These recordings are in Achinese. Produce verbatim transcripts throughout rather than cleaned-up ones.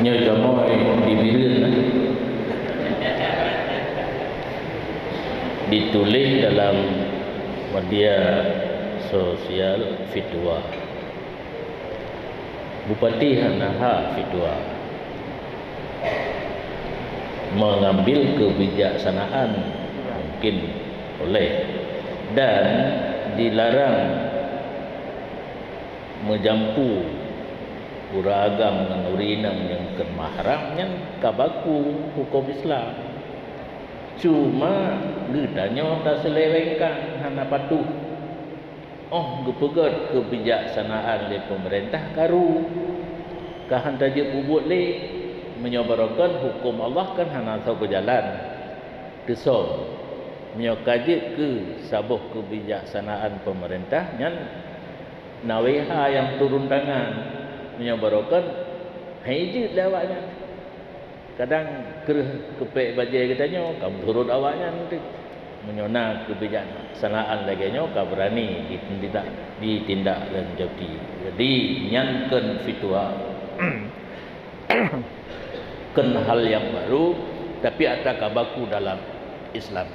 Nyoe kamoe di Bireuen, dituléh dalam media sosial fitwa. Bupati hana hak fitwa, mengambil kebijaksanaan mungkin boleh, dan dilarang meujampu ureueng agam ngon ureueng inong nyang kon mahram, nyan ka baku huköm Islam. Cuma geutanyoe taseulewengkan, hana patuh. Óh geupeugét kebijaksanaan lé peumeurintah karu, ka hana jeuet peubuet lé. Meunyoe barokon huköm Allah kan hana soe geujalan. Teusöm, meunyoe ka jeuet keu saboh kebijaksanaan peumeurintah, nyan na W H nyang turun tangan. Meunyoe barokon, han jeuet lé awaknyan. Kadang kreueh keupék bajée geutanyoe ka meuturot awaknyan teuk. Meunyoe na kebijaksanaan lagée nyoe ka beurani ditindak, ditindak lanjuti. Jadi nyan kon fitwa, kon hal nyang baru, tapi atra ka baku dalam Islam.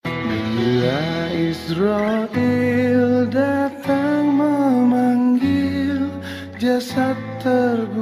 Bila Israel datang memanggil, jasad terbuka